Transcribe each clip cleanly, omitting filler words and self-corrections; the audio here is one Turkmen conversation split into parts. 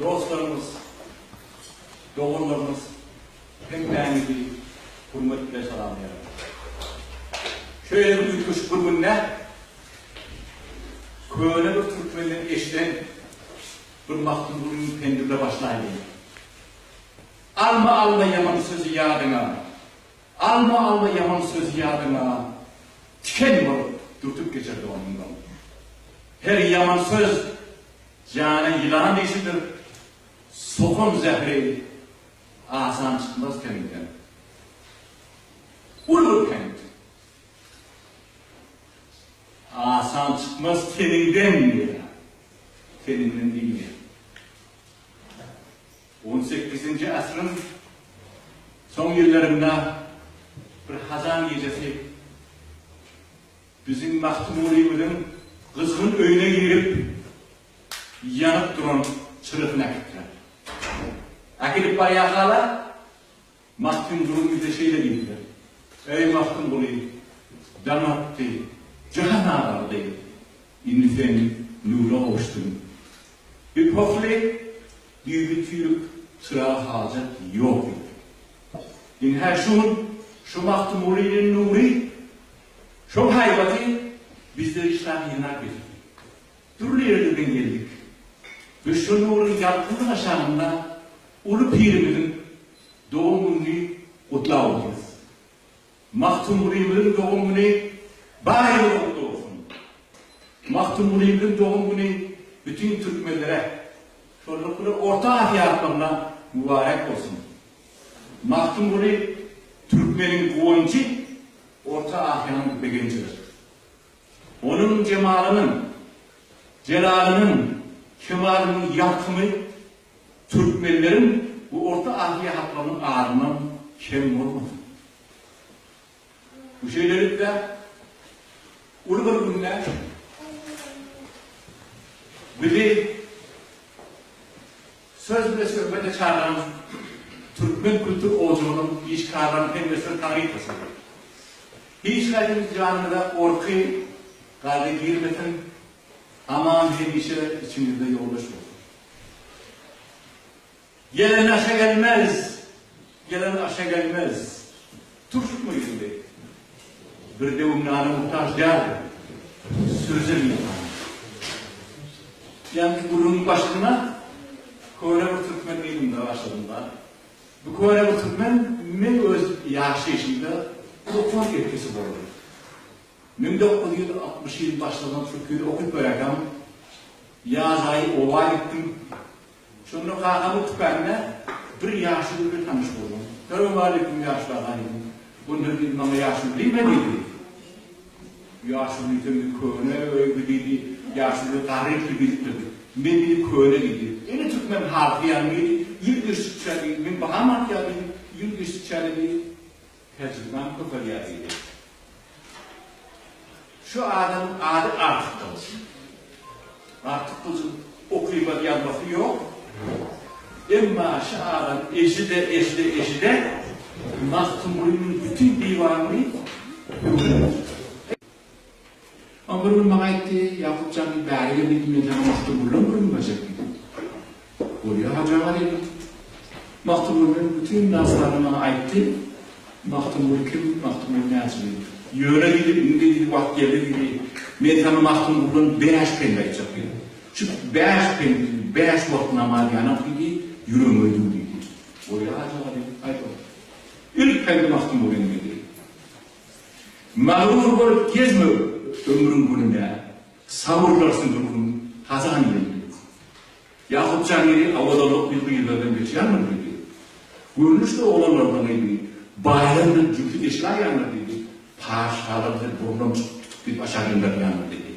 Dostlarymyz, doganlarymyz hemmäňizi hürmet bilen salamlaýaryn. Şeýle bir üýtgeşik bir günde köne bir türkmenden eşiden bir Magtymgulynyň pendi bile başlaýyn. Alma alma ýaman sözi ýadyňa, Alma alma ýaman sözi ýadyňa, Tiken bolup dürtüp geçer donuňdan. Her ýaman söz jana ýylan dişidir, Sokan zähri asan çykmaz teniňden. Uly bir pent. Asan çykmaz teniňden diýýär. Teniňden diýmeýär. On sekizinji asyryň soň ýyllarynda bir hazan gijesi biziň Magtymgulymyzyň gyzgyn öýüne girip, ýanyp duran çyrasyny äkitdiler. Äkidip barýarkalar, Magtymguly bize şeýle diýipdir, Eý, Magtymguly, daň atdy, jahan agardy, indi sen nura gowuşdyň. Bir pohly düýbi çüýrük çyraga hajat ýok diýipdir. Ynha şu gün şu Magtymgulynyň nury, şoň haýbaty bizleri şa ýygnap getirdi. Dürli ýerlerden geldik. Biz şu nuruň ýalkymynyň aşagynda uly pirimiziň dogum gününi gutlap otyrys. Magtymgulymyzyň dogum güni baryňyza gutly bolsun! Magtymgulymyzyň dogum güni bütin türkmenlere, şonluk bilen Orta Aziýa halklaryna mübarek bolsun! Magtymguly türkmeniň guwanjy, Orta Aziýanyň begenjidir. Onuň jemalynyň, jelalynyň, kemalynyň ýalkymy türkmenleriň we Orta Aziýa halklarynyň adyndan kem bolmasyn. Bu şeýlelikde, uly bir günde bizi söz bile söhbete çagyran Türkmen kültür ojagynyň işgärleriniň hemmesine taryplasyn. Hiç haýsyňyz janyňyza gorky, gaýgy girmesin, aman hemişe içiňizde ýoldaş bolsun. Gelen aşa gelmez, gelen aşa gelmez. Turşutma ýüzüňi. Bir döwüm nana muhtaç däldir. Söze mihan. Ýaňky gürrüňiň başynda köne bir türkmen diýdim-de başladym-da. Bu köne bir türkmen meň öz ýaşaýşymda okan erkesi boldy. 1960 ýyl başlanan Türkiýede okyp barýarkam, ýaz aýy oba gitdim. Şonda kakamyň tükäninde bir ýaşuly bilen tanyş boldum. Salowmaleýkim ýaşuly aga diýdim. Onda diýdi, maňa ýaşuly diýme diýdi. Ýaşuly diýsem diýdi, köne öýgi diýdi, ýaşuly garrypdy diýipdir. Men diýdi, köne diýdi. Ene türkmen halky ýaly diýdi, ýyl geçdikçe diýdi, meň baham artýar diýdi, ýyl geçdikçe diýdi, tejribäm köpelýär diýdi. Şu adamyň ady Artyk Gylyç. Artyk Gylyjyň okybaz ýazmasy ýok. Emma şu adam eşide eşide eşide Magtymgulynyň bütin diwanyny öwrenipdir. Oň bir gün maňa aýtdy, Ýakup jan diýdi, bäri gel diýdi, men saňa Magtymgulydan gürrüň berjek diýdi. Bolýa Hajy aga diýdim. Magtymgulynyň bütin dassanyny maňa aýtdy. Magtymguly kim, Magtymguly näçe diýdi. Ýöne diýdi, indi diýdi, wagt geldi diýdi, men saňa Magtymgulydan bäş pendi aýtjak diýdi. Şu bäş pendi diýdi, bäş wagt namaz ýanak diýdi, ýüregiňe düw diýdi. Bolýa Hajy aga diýdim, aýt onda. Ilk pendi Magtymgulynyň diýdi. Magrur bolup gezme ömrüň gününe, Sabyrlarsyn bir gün hazan ýeli. Ýakup Jangiri owadanlyk bir gyzlardan geçýändir diýdi. Görnüşde oglanlardan diýdi, baýlar bilen jübüti deşik alýandyr diýdi, patyşalar bilen burnundan tutup diýip aşak inderýändir diýdi.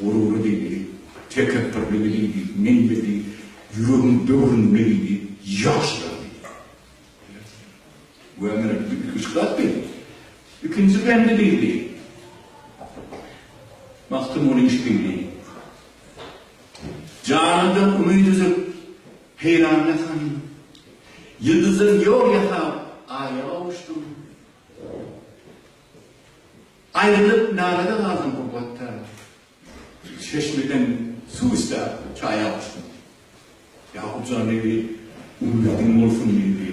Gurury diýdi, tekepbirligi diýdi, menligi ýüregiň böwründe diýdi, ýagşylar diýdi. Göýä meni üýtgeşik zat diýdi. Ikinji pendi diýdi. Magtymguly iş diýdi. Janymdan umyt üzüp, heýranda sanym. Ýyldyzdan ýol ýasap, Aýa gowuşdym. Aýrylyp nalada galdym gurbatda. Çeşmeden suw istäp, çaýa gowuşdym. Ýakup jan diýdi, Umydyň bolsun diýdi.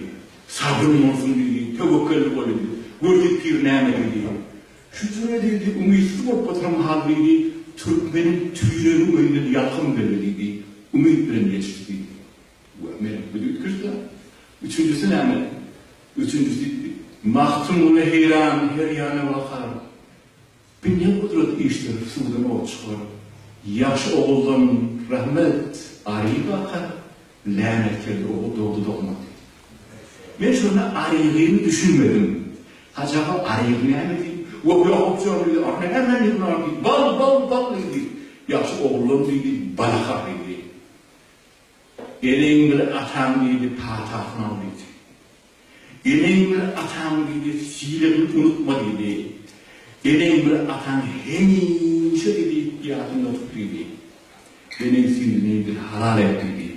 Sabryň bolsun diýdi, töwekgelli bol diýdi. Gör diýip pir näme diýdi. Şu jüre diýdi, umytsyz bolup oturan mahal diýdi, türkmeniň tüýregi öýünden ýalkym geldi diýdi, umyt bilen ýetişdi diýdi. We men bu üýtgeşik zat. Üçünjisi näme? Üçünjisi Magtymguly heýran her ýana bakar. Bi ne gudrat işdir, suwdan ot çykar. Ýagşy oguldan rahmet aryg akar, Länet geldi ogul dogdy dogmady. Men şonda arygyny düşünmedim. Hajy aga aryg näme diýip, Wah Ýakup jan diýdi, ary näme ýygnar diýdi, bal, bal, bal diýdi. Ýagşy oguldan diýdi, bal akar diýdi. Eneň bile ataň diýdi, patasyny al diýdi. Eneň bile ataň diýdi, sylagyny unutma diýdi. Eneň bile ataň hemişe diýdi, ýadyňda tut diýdi. Eneň süýdüni diýdi, halal et diýdi.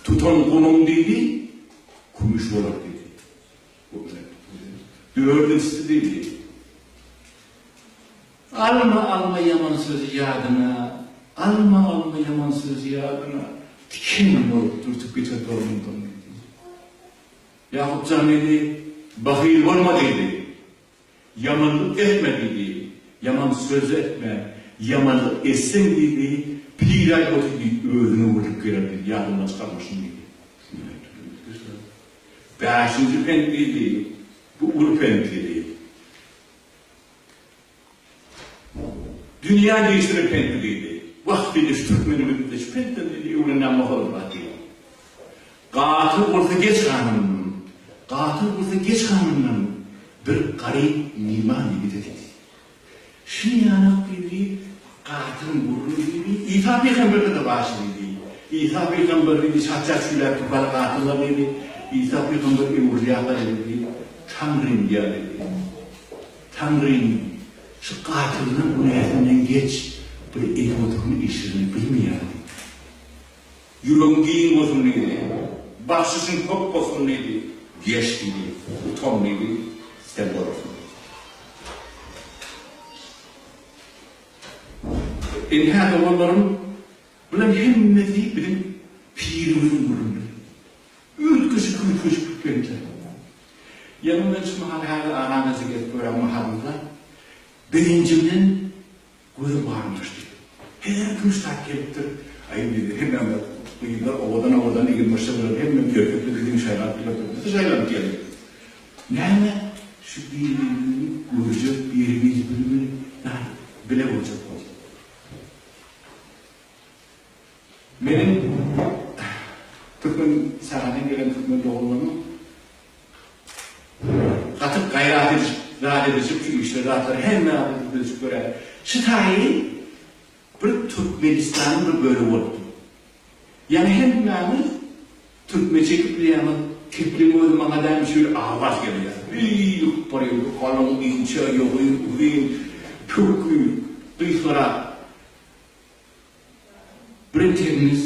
Tutan guluň diýdi, kümüş bolar diýdi. Dördünjisi diýdi. Alma alma ýaman sözi ýadyňa, Alma alma ýaman sözi ýadyňa, Tiken bolup dürtüp geçer donuňdan diýdi. Ýakup jan diýdi, Bahyl bolma diýdi. Ýamanlyk etme diýdi. Ýaman söz etme. Ýamanlyk etseň diýdi, pir aýboty diýdi, özüňe öwrülip geler diýdi, ýadyňdan çykarma şuny diýdi. Bäşinji pent diýdi, bu uly pent diýdi. Dünýä geçiren penti diýdi. Wah diýdi şu türkmenimiz-de şu pentden diýdi öwrenýän bolsa zat diýdi. Gatyr bolsa geç ganyndan, gatyr bolsa geç ganyndan bir garyp myman ýigide diýdi. Şuny ýanak diýdi, gatyryň gürrüňi diýdi, Isa pygamberde-de bar şu diýdi. Isa pygamber diýdi, çat-çat çüýläp tupar gatyrlar diýdi. Isa pygamber öwrülýärkä diýdi, Taňrym diýýär diýdi. Taňrym, şu gatyryň günäsinden geç, bir edip oturan işlerini bilmeýär diýdi. Ýüregiň giň bolsun diýdi. Bagşyşyň köp bolsun diýdi. Geç diýdi. Utan diýdi. Sen bolarsyň diýdi. Ynha doganlarym, bulaň hemmesi biziň pirimiziň gürrüňleri. Üýtgeşik-üýtgeşik pikirler. Ýaňy men şu mahal häzir Aramyzy gezip gören mahalymda begenjimden Gözüm garyndaşdy. Her kim ştat gelipdir. Aý indi hemmämiz gyzlar owadan-owadan egin-başa bilen hemmemiz erkekler biziň şaýlanyp gelipdir. Biz-de şaýlanyp geldik. Näme şu bir-birimizi görjek, birimiz birimizi bile boljak bolduk. Meniň türkmen säherden gelen türkmen doganlarymyň Gaty gaýrat edişip, zat edişip şu işleri zatlary hemme zady düzedişip görýär. Şu taýy bir Türkmenistanyň bir bölegi bolupdyr. Ýagny hemmämiz türkmen çekip bilýämiz, kepleň özi maňa dämi şeýle awaz gelýär. Beýik bir galyň, inçe, ýogyn, uzyn, pökgi, gysgarak. Birinjiňiz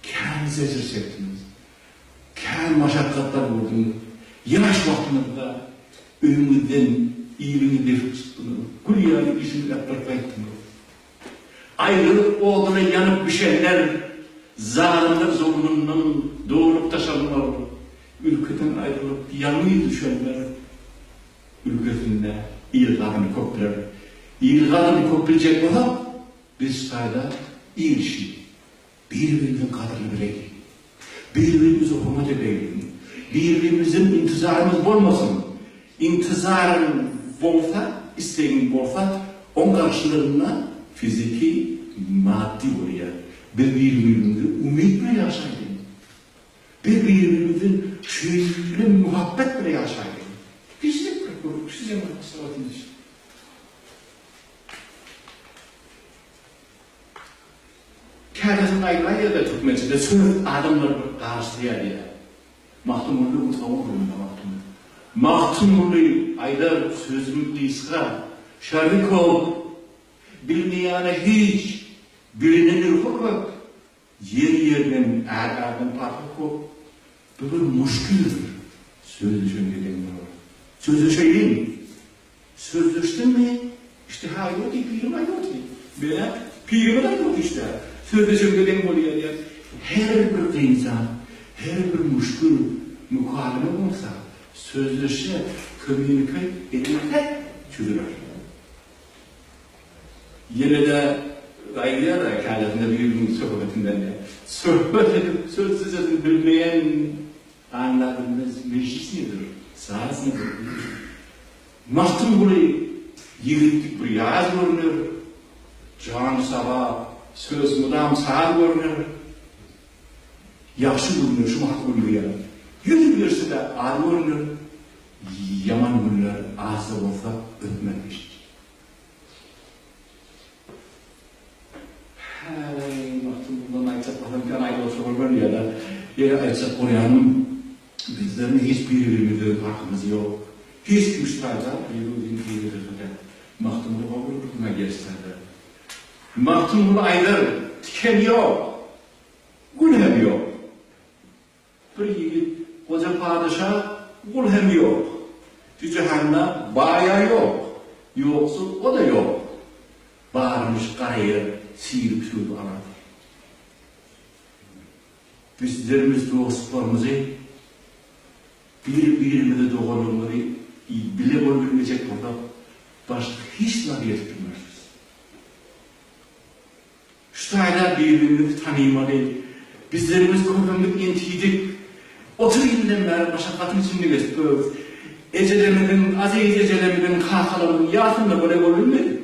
kän zejir çekdiňiz, kän maşakgatlar gördüňiz, ýaş wagtyňyzda öýüňizden iliňi depip çykdyňyz, gül ýaly işiňizi äpberip gaýtdyňyz. Aýralyk oduna ýanyp bişenler, zalymlar zulmundan dolup-daşanlar, ülkeden aýrylyp ýalňyz düşenler ülkesinde il gadyryny köp biler. Il gadyryny köp biljek bolsak, Biz taýda il işi, bir-birimiziň gadyryny bileýlik. Bir-birimize hormat edeýlik. Bir-birimizden intizarymyz bolmasyn. Intizaryň bolsa, islegiň bolsa, oň garşylygynda fiziki, maddy bolýar. Biz bir-birimize umyt bilen ýaşaýlyň. Biz bir-birimizden şeýle muhabbet bilen ýaşaýlyň. Hiç bir gürrüň, şu jemagat. Käbiriniň aýdýan ýa-da türkmençede söz adamlary bir garyşdyrýar diýýär. Magtymguly gutgawy gürrüňde Magtymguly. Magtymguly aýdar sözüm gysga, şerri köp, bilmeýäne hiç, bilene nyrhy köp, Ýer-ýerden, är-ärden parhy köp. Bu bir muşkildir. Sözleşeňde deň bolar. Sözleşeýliň. Sözleşdiňmi, işde-hä ýok diý, pirim-ä ýok diý. Men-ä pirime-de ýok işde. Sözleşeňde deň bolýar diýýär. Her bir gynsan, her bir müşgil mukaleme bolsa, sözleşse, communicate edilse çözüler. Ýene-de aýdýar-da kädesinde biriniň söhbetinden-de, Söhbet edip söz düzesini bilmeýän aňla bilmez mejlis nedir, saz nedir diýip. Magtymguly ýigitlik bir ýaz görner, Jany saga söz mydam saz görner. Ýagşy günler şu Magtymguly ýaly Ýüz berse-de az görner, Ýaman günler az-da bolsa ötmez hiç. Häý, Magtymgulydan aýtjak bolsam kän aýdylsa bolmar ýa-da ýene aýtjak bolýanym bizleriň hiç biri-birimizden parhymyz ýok. Hiç kim şu taýda biri-birini biri-birine Magtymguly gowy bir gürrüň aýdýar şu taýda. Magtymguly aýdar, tiken ýok, gül hem ýok. Bir ýigit goja padyşa gul hem ýok. Şu jahanda baý-a ýok, ýoksul o-da ýok. Barymyş gara ýer siýrik söwdi alar diýip. Bizlerimiz dostlarymyzy, bir-birimize doganlygymyzy bile bolubilmejek bolsak, başga hiç zada ýetip bilmeris. Şu taýda bir-birimizi tanymaly. Bizlerimiz köpemiz entidik. 30 ýyldan bäri maşakgatyň içinde geçip ýörüs. Ejelerimiziň, aziz ejelerimiziň, kakalarymyzyň ýasynda bile bolubilmedik.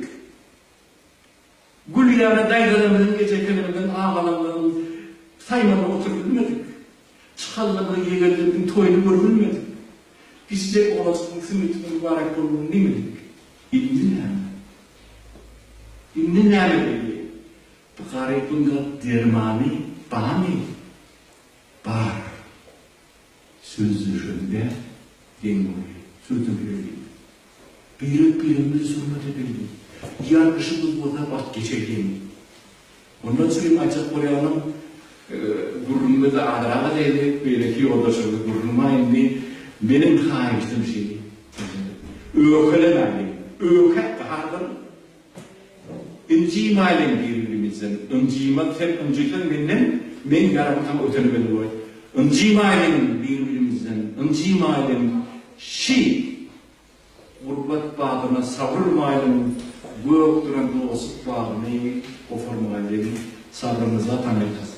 Gül ýaly daýzalarymyzyň, ejekelerimiziň, agalarymyzyň saýmanda oturyp bilmedik. Çykanlarymyzyň, ýegenlerimiziň toýuny görübilmedik. Kiçijek oglanjygyň sünnetiniň mübärek bolmagyny diýmedik. Indi näme? Indi näme diýdi? Bu garybyň-da dermany barmy? Bar. Sözleşende deň bolýar. Sözleşeli. Birek-biregimizi hürmet edeli. Ýalňyşymyz bolsa bas geçeliň. Ondan çykyp aýtjak bolýanym, gürrüňimiz azraga degdi, beýleki ýoldaşlarymyz gürrüň bar indi. Meniň haýyştym şi, öýkelemäliň, öýke gahardyr. Ynjymaýlyň bir-birimizden, ynjymaz sen ynjysaň menden, meň ýaramy saňa öteni belli bolar. Ynjymaýlyň bir-birimizden, ynjymaýlyň şi. Gurbat badyna sabrylmaýlyň, Gök duran dostluk bagyny goparmaýlyň, Sabryňyza taňryýalkasyn.